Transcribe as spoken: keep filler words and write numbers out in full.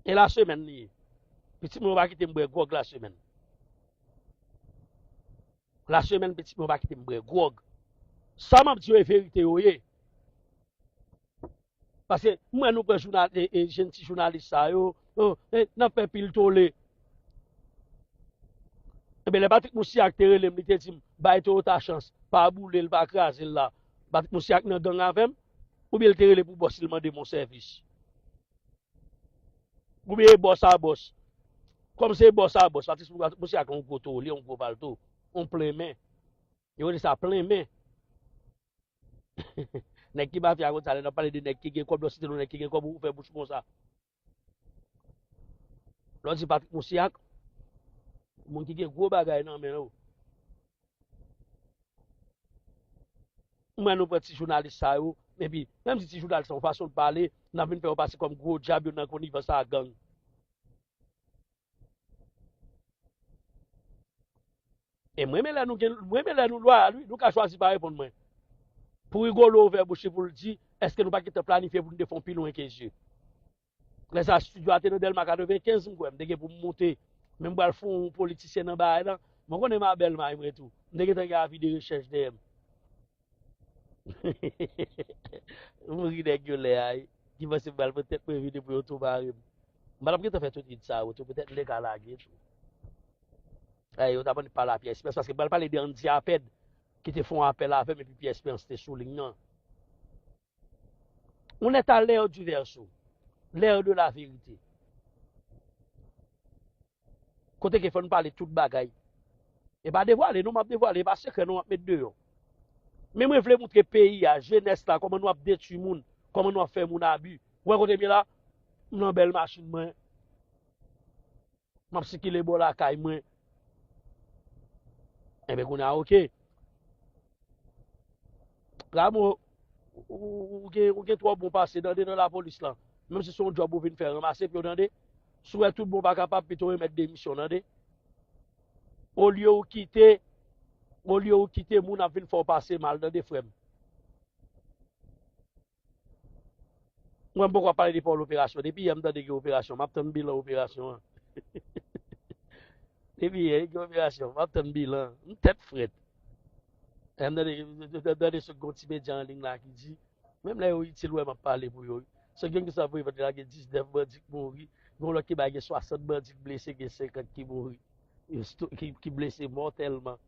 E lasemèn li ye. Pitit mwen yo pa kite m bwè gwòg lasemèn. Lasemèn, pitit mwen yo pa kite m bwè gwòg. Sa m ap di yo e verite yo ye. Paske m wè nou pran jounal, e, e, jenn ti jounalis sa yo, oh, e, n ap fè pil tole. Ebyen, lè Patrick Moussac te rele m, li te di m, "Bay Toyota chans, pa boule l, pa kraze l la." Patrick Moussac nan gang avè m, oubyen l te rele pou bòs li mande m yon sèvis? Oubyen e bòs a bòs? Kòm se bòs a bòs, Patrick Moussac yon gwo tole, yon gwo palto, yon plen men. Yo rele sa plen men. Nèg ki mafya konn sa, lè n ap pale de nèg ki gen kòb, lè w site non nèg ki gen kòb, ou fè bouch konsa. Lè w di Patrick Moussac, moun ki gen gwo bagay nan men yo. M wè nou pran ti jounalis sa yo, epi, menm si ti jounalis sa, yon fason l pale, n ap vin fè yo pase kòm gwo dyab yo nan konivans a gang. E mwen renmen lè nou gen, mwen renmen lè nou lwayal, wi, nou ka chwazi pa reponn mwen. Pou Rigolo ouvè bouch li pou l di, èske nou pa gentan planifye pou nou te fè yon pi lwen ke zye? Lè sa estidyo a te nan Dèlma katrevenkenz, m kwè, m te gen pou m moute. Men m pral fè yon politisyen nan bagay lan. Mwen konnen m a bèl may mwen tou. M te gentan gen avi de rechèch dèyè m. M ri nèg yo lè a, wi. Ki panse m pral pran tèt mwen vide pou yo tou mare m. M pa t ap gentan fè tout id sa yo tou, petèt m te ka lage tou. Ay, yo t ap annik pale a Pierre Espérance, paske m pral pale de Andy Apèd, ki te fè yon apèl avè m, epi Pierre Espérance te sou liy nan. On est à l'ère du verseau, l'ère de la vérité. Kote ke fò n pale tout bagay. E pa devwale, non, m ap devwale, e pa sekrè, non, m ap met deyò. Men mwen vle moutre peyi a, jenès la, kòman nou ap detwi moun, kòman nou ap fè moun abi. Ou wè kote m ye la? M nan bèl machin mwen. M ap sikile bò lakay mwen. Enben, kounye a, oke. Rameau, ou, ou, ou gen, ou gen twò bon pase, tande, nan lapolis lan. Menm si se yon djòb ou vin fè, ranmase pye w, tande. Si w wè tout bon pa kapab, pito remèt demisyon, tande. Olye ou kite, olye ou kite moun ap vin fè w pase mal, tande, frè m. Mwen, m poko ap pale de pòl operasyon. Depi yè, m tande gen operasyon. M ap tann bilan operasyon an. Depi yè, gen operasyon. M ap tann bilan. M tèt frèt. E m tande, m tande sot gon ti medya an liy la ki di, menm lè yo itil, w wè m ap pale pou yo. Sot gen ki sa voye vant lage diznèf bandi k mouri. Gon lòt ki bay gen swasant bandi k blese, gen senkant ki mouri. Yo sto-, ki, ki blese mòtèlman.